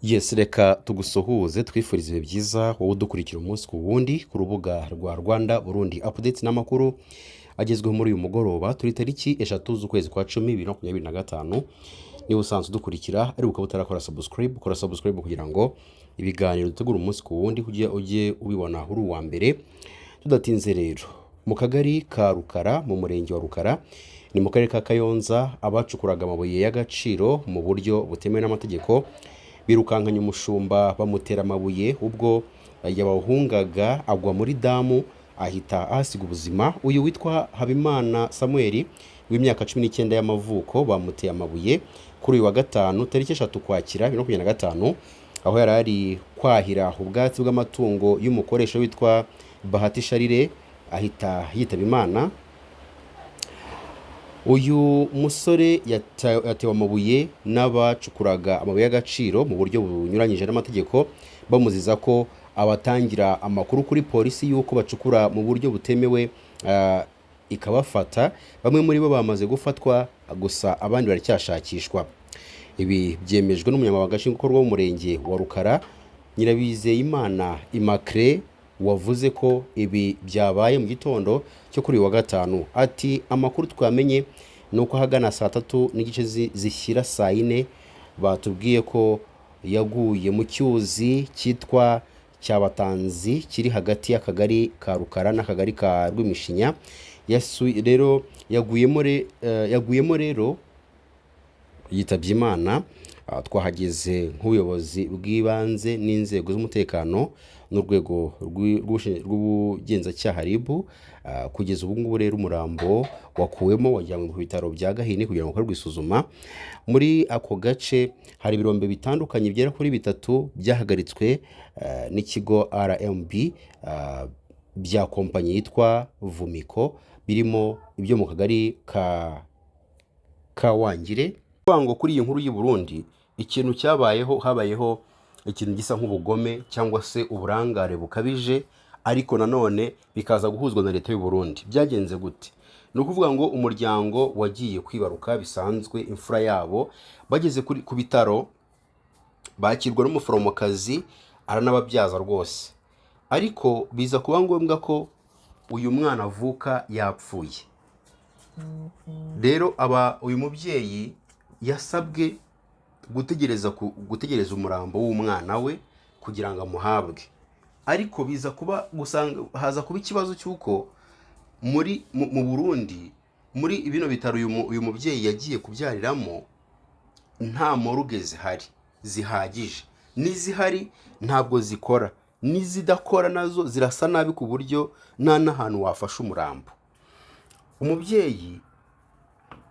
Yes, reka tugusuhuze, twifuriza ibihe byiza wowe udukurikira umunsi ku wundi ku rubuga rwa Rwanda Burundi Updates n'amakuru agezweho muri uyu mugoroba. Turi tariki 3 z'ukwezi kwa 10 2025. Niba usanzwe udukurikira ariko ukaba utarakora subscribe, kora subscribe kugira ngo ibiganiro dutegura umunsi ku wundi ujye ubibona uri uwa mbere. Tudatinze rero, mu kagari ka Rukara, mu murenge wa Rukara, ni mu karere ka Kayonza, abacukuraga amabuye y'agaciro mu buryo butemewe n'amategeko birukankanye umushumba, bamutera amabuye ubwo yabahungaga, agwa muri damu ahita ahasiga ubuzima. Uyu witwa Habimana Samuel w'imyaka 19 y'amavuko bamuteye amabuye kuri uyu wa gatanu tariki 3 Ukwakira 2025, aho yari ari kwahira ubwatsi bw'amatungo y'umukoresha witwa Bahati Sharire, ahita yitaba Imana. Uyu musore yatewe amabuye n'abacukuraga amabuye y'agaciro mu buryo bunyuranyije n'amategeko, bamuziza ko abatangira amakuru kuri polisi y'uko bacukura mu buryo butemewe, ikabafata. Bamwe muri bo bamaze gufatwa, gusa abandi baracyashakishwa. Ibi byemejwe n'umunyamabanga nshingwabikorwa w'umurenge wa Rukara, Nyirabizeyimana Immaculée, wavuze ko ibi byabaye mu gitondo cyo kuri uyu wa gatanu. Ati: "Amakuru twamenye ni uko ahagana saa 3:30 zishyira saa 4 batubwiye ko yaguye mu cyuzi cyitwa Cyabatanzi kiri hagati y'akagari ka Rukara n'akagari ka Rwimishinya. Rero yaguyemo rero yitabye Imana. Twahageze nk'ubuyobozi bw'ibanze n'inzego z'umutekano n'urwego rw'ubugenzacyaha RIB. Kugeza ubu ngubu rero umurambo wakuwemo wajyanwe ku bitaro bya Gahini kugira ngo ukorerwe isuzuma. Muri ako gace hari ibirombe bitandukanye bigera kuri bitatu byahagaritswe n'ikigo RMB, bya kompanyi yitwa Vumiko, birimo ibyo mu kagari ka Kawangire. Ngo kuri iyi nkuru y'u Burundi, ikintu cyabayeho, habayeho ikintu gisa nk'ubugome cyangwa se uburangare bukabije, ariko nanone bikaza guhuzwa na leta y'u Burundi. Byagenze gute? Ni ukuvuga ngo umuryango wagiye kwibaruka bisanzwe imfura yabo, bageze ku bitaro bakirwa n'umuforomokazi, aranababyaza rwose, ariko biza kuba ngombwa ko uyu mwana avuka yapfuye. Rero aba uyu mubyeyi yasabwe gutegereza umurambo w'umwana we kugira ngo amuhabwe, ariko biza kuba gusanga haza kuba ikibazo cy'uko muri mu Burundi, muri bino bitaro uyu mubyeyi yagiye kubyariramo, nta morgue zihari zihagije, n'izihari ntabwo zikora, n'izidakora nazo zirasa nabi ku buryo nta n'ahantu wafashe umurambo. Umubyeyi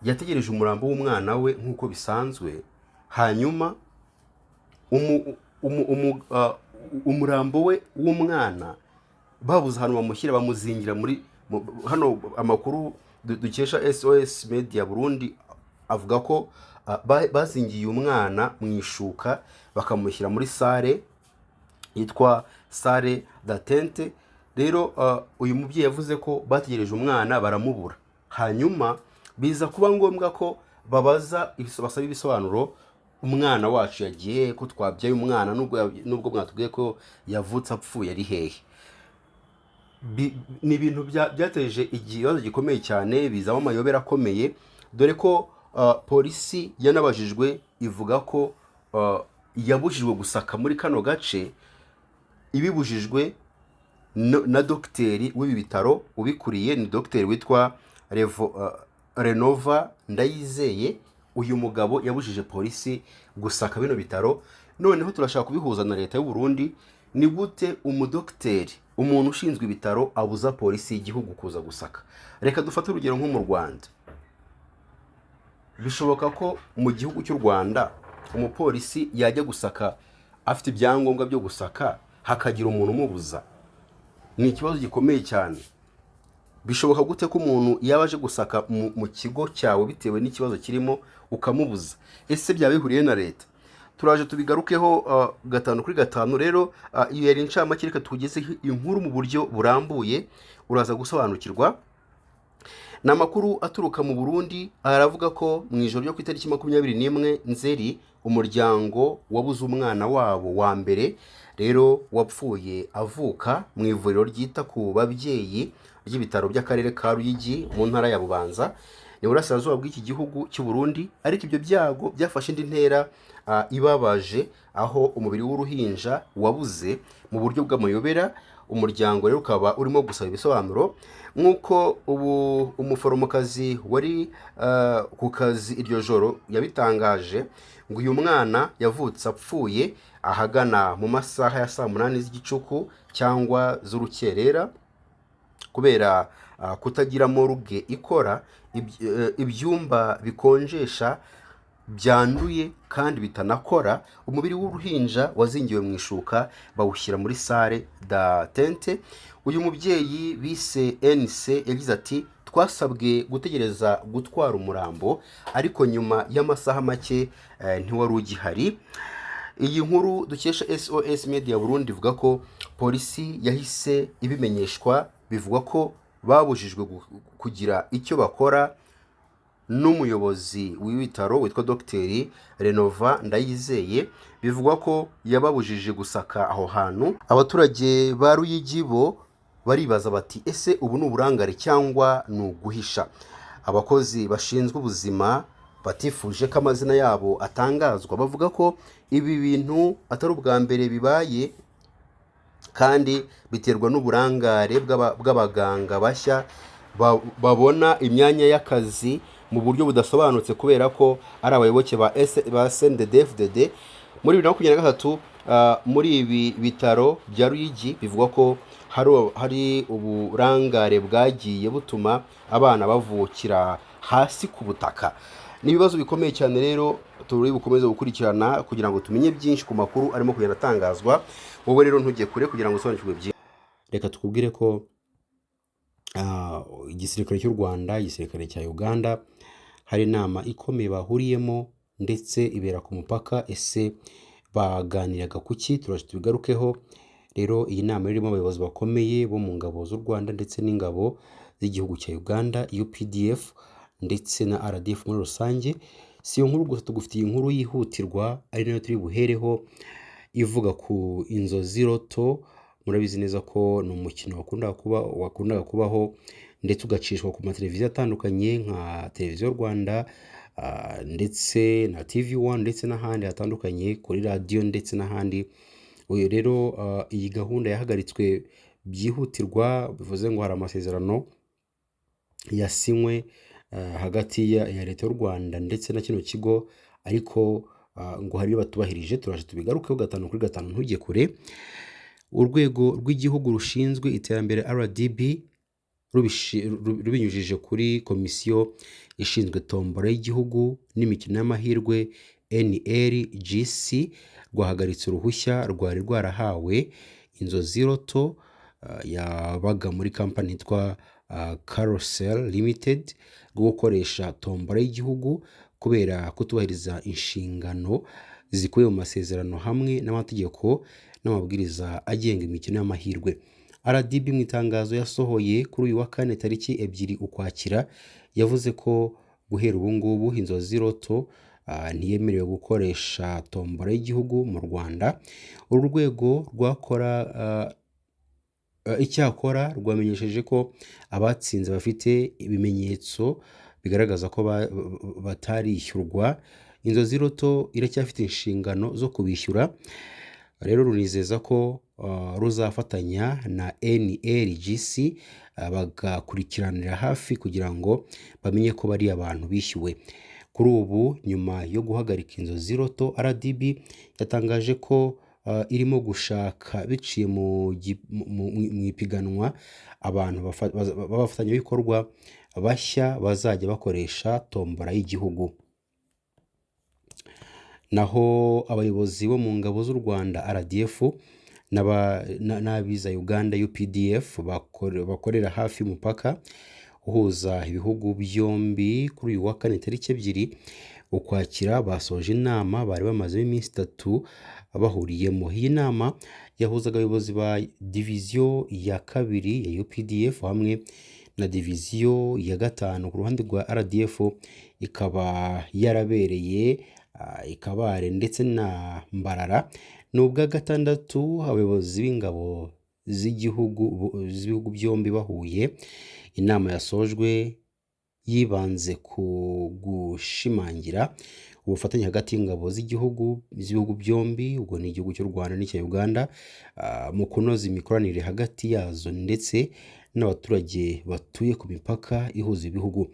yategereje umurambo w'umwana we nk'uko bisanzwe, hanyuma umurambo we w'umwana babuze ahantu bamushyira, bamuzingira muri hano. Amakuru dukesha SOS Media Burundi avuga ko bazingiye umwana mu ishuka, bakamushyira muri salle yitwa salle d'attente. Rero uyu mubyeyi yavuze ko bategereje umwana baramubura, hanyuma biza kuba ngombwa ko babaza basaba ibisobanuro: "Umwana wacu yagiye he, ko twabyaye umwana, nubwo mwatubwiye ko yavutse apfuye, ari hehe?" Ni ibintu byateje ikibazo gikomeye cyane, bizamo amayobera akomeye, dore ko polisi yanabajijwe ivuga ko yabujijwe gusaka muri kano gace, ibibujijwe na dogiteri w'ibi bitaro ubikuriye, ni dogiteri witwa Renova Ndayizeye. Uyu mugabo yabujije polisi gusaka bino bitaro. Noneho turashaka kubihuza na leta y'u Burundi. Ni gute umudogiteri, umuntu ushinzwe ibitaro, abuza polisi y'igihugu kuza gusaka? Reka dufate urugero nko mu Rwanda. Bishoboka ko mu gihugu cy'u Rwanda umupolisi yajya gusaka afite ibyangombwa byo gusaka, hakagira umuntu umubuza? Ni ikibazo gikomeye cyane. Bishoboka gute ko umuntu yaba aje gusaka mu kigo cyawe bitewe n'ikibazo kirimo ukamubuza? Ese byaba bihuriye na leta? Turaje tubigarukeho gatanu kuri gatanu. Rero iyo yari incamake, reka tugezeho inkuru mu buryo burambuye, uraza gusobanukirwa. Ni amakuru aturuka mu Burundi, aravuga ko mu ijoro ryo ku itariki 21 Nzeri umuryango wabuze umwana wabo wa mbere rero wapfuye avuka mu ivuriro ryita ku babyeyi ry'ibitaro by'akarere ka Ruyigi mu ntara ya Bubanza, ni burasirazuba bw'iki gihugu cy'u Burundi. Ariko ibyo byago byafashe indi ntera ibabaje, aho umubiri w'uruhinja wabuze mu buryo bw'amayobera. Umuryango rero ukaba urimo gusaba ibisobanuro, nk'uko ubu umuforomokazi wari ku kazi iryo joro yabitangaje, ngo uyu mwana yavutse apfuye ahagana mu masaha ya saa 8 z'igicuku cyangwa z'urukerera, kubera kutagira morgue ikora, ibyumba bikonjesha byanduye kandi bitanakora. Umubiri w'uruhinja wazingiwe mu ishuka bawushyira muri salle d'attente. Uyu mubyeyi bise NC yagize ati: "Twasabwe gutegereza gutwara umurambo, ariko nyuma y'amasaha make ntiwari ugihari." Iyi nkuru dukesha SOS Media Burundi ivuga ko polisi yahise ibimenyeshwa, bivugwa ko babujijwe kugira icyo bakora n'umuyobozi w'ibitaro witwa Dr Renova Ndayizeye, bivugwa ko yababujije gusaka aho hantu. Abaturage ba Ruyigi bo baribaza bati: "Ese ubu ni uburangare cyangwa ni uguhisha?" Abakozi bashinzwe ubuzima batifuje ko amazina yabo atangazwa bavuga ko ibi bintu atari ubwa mbere bibaye, kandi biterwa n'uburangare bw'abaganga bashya babona imyanya y'akazi mu buryo budasobanutse kubera ko ari abayoboke ba CNDD-FDD. Muri 2023, muri ibi bitaro bya Ruyigi bivugwa ko hari uburangare bwagiye butuma abana bavukira hasi ku butaka. Ni ibibazo bikomeye cyane rero turi bukomeze gukurikirana kugira ngo tumenye byinshi ku makuru arimo kugenda atangazwa. Wowe rero ntujye kure kugira ngo usobanukirwe byinshi. Reka tukubwire ko igisirikare cy'u Rwanda, igisirikare cya Uganda, hari inama ikomeye bahuriyemo ndetse ibera ku mupaka. Ese baganiraga kuki? Turaje tubigarukeho. Rero iyi nama irimo abayobozi bakomeye bo mu ngabo z'u Rwanda ndetse n'ingabo z'igihugu cya Uganda, UPDF ndetse na RDF muri rusange. Si iyo nkuru gusa, tugufitiye inkuru yihutirwa ari nayo turi buhereho, ivuga ku Inzozi Lotto. Murabizi neza ko ni umukino wakundaga kubaho ndetse ugacishwa ku mateleviziyo atandukanye nka Televiziyo Rwanda, ndetse na TV One ndetse n'ahandi hatandukanye, kuri radiyo ndetse n'ahandi. Uyu rero, iyi gahunda yahagaritswe byihutirwa, bivuze ngo hari amasezerano yasinywe hagati ya leta y'u Rwanda ndetse na kino kigo, ariko ngo hari ibyo batubahirije. Turaje tubigarukeho gatanu kuri gatanu, ntujye kure. Urwego rw'igihugu rushinzwe iterambere RDB rubinyujije kuri komisiyo ishinzwe tombora y'igihugu n'imikino y'amahirwe NRGC, rwahagaritse uruhushya rwari rwarahawe Inzozi Lotto yabaga muri kampani yitwa Carousel Limited rwo gukoresha tombora y'igihugu, kubera kutubahiriza inshingano zikubiye mu masezerano hamwe n'amategeko n'amabwiriza agenga imikino y'amahirwe. RDB mu itangazo yasohoye kuri uyu wa kane tariki 2 Ukwakira yavuze ko guhera ubu ngubu Inzozi Lotto ntiyemerewe gukoresha tombora y'igihugu mu Rwanda. Uru rwego rwakora icyakora rwamenyesheje ko abatsinze bafite ibimenyetso bigaragaza ko batarishyurwa, Inzozi Lotto iracyafite inshingano zo kubishyura. Rero runizeza ko ruzafatanya na NRGC bagakurikiranira hafi kugira ngo bamenye ko bariya abantu bishyuwe. Kuri ubu, nyuma yo guhagarika Inzozi Lotto, RDB yatangaje ko irimo gushaka biciye mu ipiganwa abantu b'abafatanyabikorwa bashya bazajya bakoresha tombora y'igihugu. Naho abayobozi bo mu ngabo z'u Rwanda RDF n'abiza Uganda UPDF bakorera hafi y'umupaka uhuza ibihugu byombi, kuri uyu wa kane tariki 2 Ukwakira basoje inama bari bamazemo iminsi 3 bahuriyemo. Iyi nama yahuzaga abayobozi ba diviziyo ya kabiri ya UPDF hamwe na diviziyo ya gatanu ku ruhande rwa RDF, ikaba yarabereye i Kabare ndetse na Mbarara. Ni ubwa gatandatu abayobozi b'ingabo z'ibihugu byombi bahuye. Inama yasojwe yibanze ku gushimangira ubufatanye hagati y'ingabo z'ibihugu byombi, ubwo ni igihugu cy'u Rwanda n'icya Uganda, mu kunoza imikoranire hagati yazo ndetse n'abaturage batuye ku mipaka ihuza ibihugu.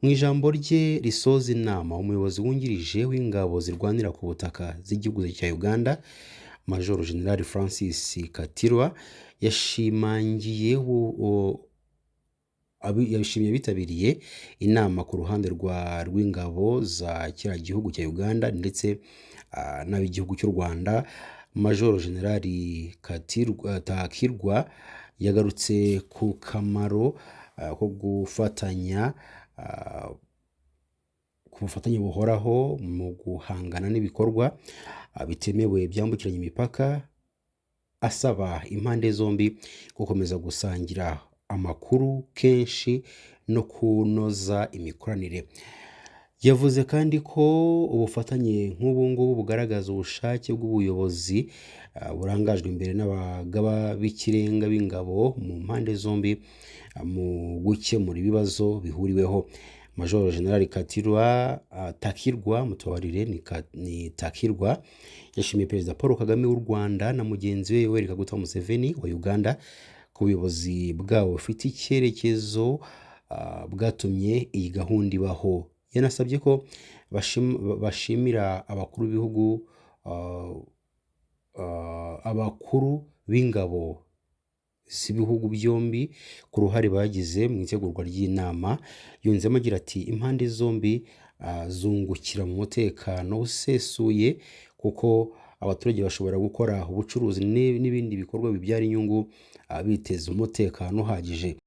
Mu ijambo rye risoza inama, umuyobozi wungirije w'ingabo zirwanira ku butaka z'igihugu cya Uganda, Major General Francis Katirwa, yashimangiye yashimiye abitabiriye inama ku ruhande rw'ingabo za kiriya gihugu cya Uganda ndetse n'ab'igihugu cy'u Rwanda. Major General Takirwa yagarutse ku kamaro ko gufatanya, ku bufatanye buhoraho mu guhangana n'ibikorwa bitemewe byambukiranya imipaka, asaba impande zombi gukomeza gusangira amakuru kenshi no kunoza imikoranire. Yavuze kandi ko ubufatanye nk'ubu ngubu bugaragaza ubushake bw'ubuyobozi burangajwe imbere n'abagaba b'ikirenga b'ingabo mu mpande zombi mu gukemura ibibazo bihuriweho. Major General Katirwa, Takirwa, mutubarire, ni Takirwa, yashimiye Perezida Paul Kagame w'u Rwanda na mugenzi we Yoweri Kaguta Museveni wa Uganda ku buyobozi bwabo bufite icyerekezo bwatumye iyi gahunda ibaho. Yanasabye ko bashimira abakuru b'ibihugu, abakuru b'ingabo z'ibihugu byombi ku ruhare bagize mu itegurwa ry'inama. Yunzemo agira ati impande zombi zungukira mu mutekano usesuye, kuko abaturage bashobora gukora ubucuruzi n'ibindi bikorwa bibyara inyungu, biteza umutekano uhagije.